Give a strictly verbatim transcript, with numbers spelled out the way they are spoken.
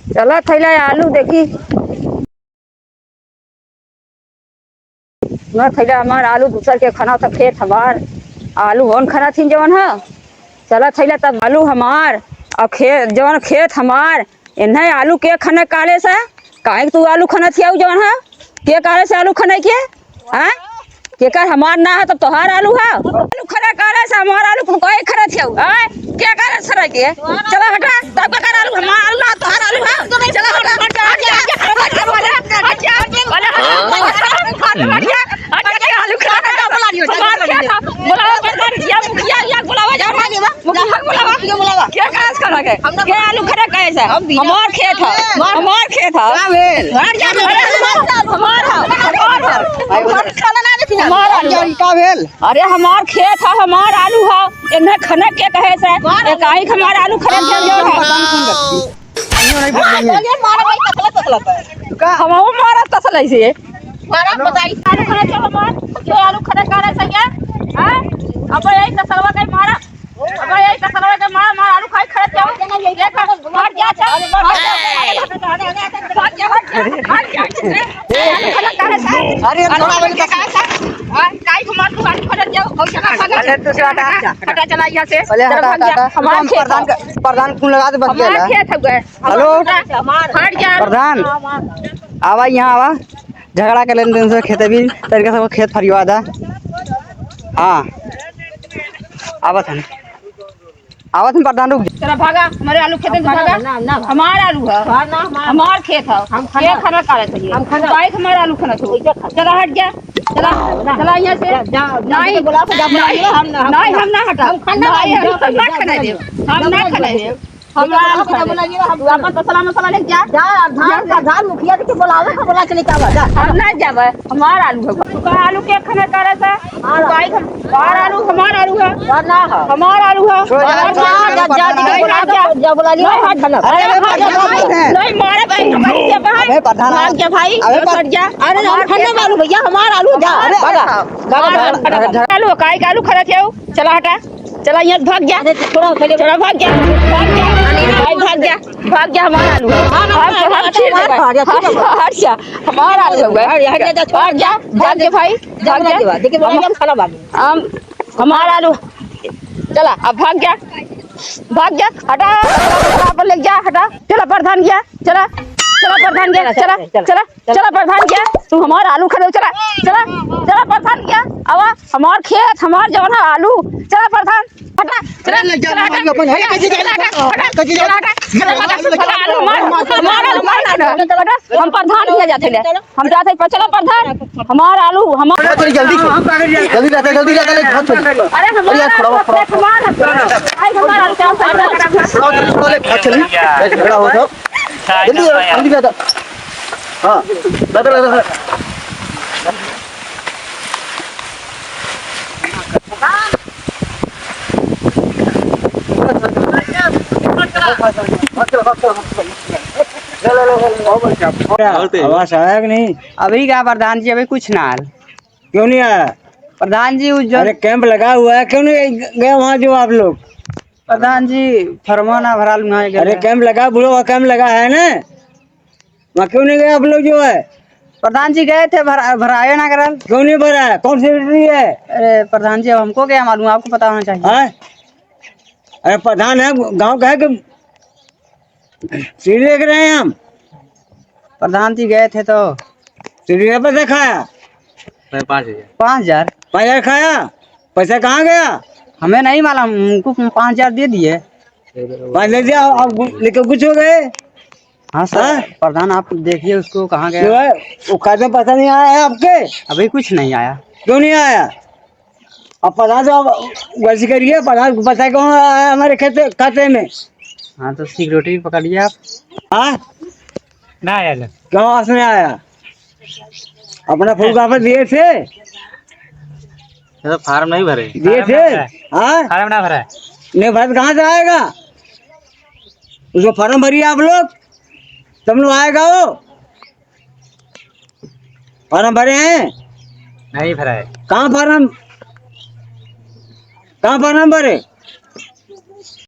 चला थैला आलू देखी। ना थैला हमार आलू दूसर के खाना था, खेत हमार आलू होन खाना थीन जवन है। चला थैला तब आलू हमार और खेत, जवन खेत हमार, इन्हें आलू के खाना काले से, काहे तू आलू खाना थियाऊ जवन है? के काले से आलू खाना के? हैं? केकर हमार ना है तो तोहार आलू है? आलू खड़ा करे से हमार आलू कुल कोई खड़ा थियाऊ, हैं? के करे से रह के? चला हटा, तब का कर आलू हमार आलू ना तोहार आलू है? चला हटा, हट जा, हट जा, हट जा, हट जा, हट जा, हट जा, हट जा, आलू खड़ा कर, हमार खेत है। बुलावा प्रधान जी, मुखिया, मुखिया, या बुलावा जा, मुखिया बुलावा। के काज कर रखे? के आलू खड़ा करे से? हमार खेत है, हमार खेत है। का भेल? हट जा, अरे हमार, हमार है, हमार है। हमार आलू। का भेल? अरे हमार खेत है, हमार आलू है, इन्हें खनक के कहे से, ये काहे के हमार आलू खनक के जो है? नहीं, नहीं, नहीं। बोलिए, मारा भाई, तसला, तसला। का? हम वो मारा तसला इसे। मारा बताई। आलू खनक के हमार, ये आलू खनक करे से क्या? हाँ? अब यही तसलवा के मारा। अब यही तसलवा के मारा, मारा आलू खाई खनक के। ये खा, मार क्या अच्छा? मार क्या? मार क्या? मार क्या? अरे, अरे, अरे, अरे, अरे, अरे, काई को मार तू, आलू खनक जाओ, हो चला, भाग जा। अरे, तू से हटा, हटा। हटा, चला यहाँ से। पहले चला, हटा, भाग जा। हटा। हमार तुम खेत प्रधान है। का, प्रधान का फोन लगा दे, बतिया हमार ले। खेत है। हेलो। हट जा। प्रधान, आवा यहाँ आवा। झगड़ा के लेन देन से खेते भी तरीका से वो खेत फरिवा दा। हाँ। आवत हन। आवत हन प्रधान, रुक जा। चला भागा, हमारे आलू खेते से भागा। ना, ना। हमार आलू है। हमार ना, हमार। हमार खेत है। हम खाना। ये खाना खा रहे थे ये। हम खाना। भाई हमार आलू खाना छो। चला हट जा। चला, ना, ना। चला यहाँ से। जा, जा, जा, नहीं। बुला के जा, बुला नहीं। हम ना, हम नहीं, खाना। हम ना हटा। हम खाना नहीं, नहीं, हम जा, ना जा, खाने जा, देव। हम ना खाने देव। हमरा आलू खा ले। तू अपन तसला मसला लेके जा। जा, धान का, धान मुखिया के बोलावे का बोला चले के आवा, जा। हम ना जावे, हमार आलू है। तू का आलू के खने करे से? हमार तू काहे खन-, हमार आलू, हमार आलू है। हमार ना है। हमार आलू है। छोड़, जा, हमार जा, आलू जा, जा, जा, नहीं, जा, जा। जा, बुला लिया, नहीं, हट। खाना। अरे, अरे, अरे, भाग जा भाई। नहीं, मारे भाई, भाग जा भाई। अबे, प्रधान, भाग जा भाई, अबे, हट जा। अरे, हमार हम खाने खेत वालू भैया, हमार आलू, जा, हमार भागा। खेत है। भागा, हमार भागा, आलू, भागा। आलू, काहे का आलू खड़ा थे? चला हटा। चला, यहाँ भाग जा। अरे, थोड़ा पहले चला, भाग जा। भाग जा। भाई, भाग जा। भाग जा, हमार आलू है। हाँ, हाँ, हम, हाँ, हम हाँ, चीर हाँ, देबे। हाँ, हाँ, हाँ, हाँ, हाँ, हट जा। हमार आलू है। हाँ, यहाँ जा, जा, छोड़। भाग जा, भाग जा भाई, जा, भाग जा। जा, जा, देखिए, हम, भाई, हम खाना बांध। हम, हमार आलू। चला, अब भाग जा। भाग जा, हटा। पर ले जा, हटा। चला, प्रधान गया, चला। चला, प्रधान गया, चला, चला, चला। चला। चला प्रधान क्या, तू हमार आलू खा ले, चला, चला, चला प्रधान क्या, आवा, हमार खेत, हमार जवन है आलू, चला प्रधान, हटा, चला, अरे ले जा, चला, आलू अपन, हटा, हटा, कैसे चला, जाएगा? हटा, हटा, कैसे चला, जाएगा? हटा, चला, हटा, चला, आलू मार, हमार आलू मार, हटा, हम प्रधान किया जाते ले, हम जाते, चला प्रधान, हमार आलू, हमार चल, जल्दी, जल्दी जाते, जल्दी जाते, ले, भाग चल। अरे हमार अरे, यार, थोड़ा आलू, बहुत खराब। हमार आलू, भाई, हमार आलू, क्या, थोड़ा, थोड़ा, थोड़ा, ले, भाग चल, झगड़ा हो सब। जल्दी, जल्दी, जल्दी। हाँ, दादा, दादा, दादा। आवाज आया कि नहीं? अभी का प्रधान जी, अभी कुछ ना आल। क्यों नहीं आया? प्रधान जी, उस जो अरे, कैंप लगा हुआ है, क्यों नहीं गए वहाँ जो आप लोग? प्रधान जी, फॉर्मो ना भराल, ना गए। अरे, कैंप लगा, बोलो, वहाँ कैंप लगा है ना, वहाँ क्यों नहीं गए आप लोग जो है? प्रधान जी गए थे, भरा-, भराए ना करल। क्यों नहीं भरा है? कौन सेक्रेटरी है? अरे, प्रधान जी, अब हमको क्या मालूम, आपको पता होना चाहिए। हाँ? अरे, प्रधान है, गाँव का है कि सीढ़ी लेके रहे हैं हम। प्रधान जी गए थे तो सीढ़ी पे से खाया। पाँच हजार। पाँच हजार? पाँच हजार खाया? पैसा कहाँ गया? हमें नहीं मालूम, उनको पाँच हजार दे दिए। पाँच दे दिया, अब लेके कुछ हो गए? हाँ सर, हाँ? प्रधान आप देखिए उसको कहाँ गया। जो है, वो खाते में पैसा नहीं आया है आपके? अभी कुछ नहीं आया। क्यों नहीं आया? अब प्रधान तो अब गलती करिए, प्रधान को पैसा कौन आया हमारे खाते, खाते में? हाँ, तो सिक्योरिटी पकड़ लिया आप। हाँ? ना आया ले। क्यों वापस नहीं आया? अपना फूल वापस दिए थे? ये तो फॉर्म नहीं भरे। दिए फॉर्म थे? ना भरा है। हाँ? फॉर्म ना भरा है। नहीं भरा तो कहाँ से आएगा? उसको फॉर्म भरिए आप लोग, तब लोग आएगा वो। फॉर्म भरे हैं? नहीं भरा है। कहाँ फॉर्म, कहाँ फॉर्म भरे?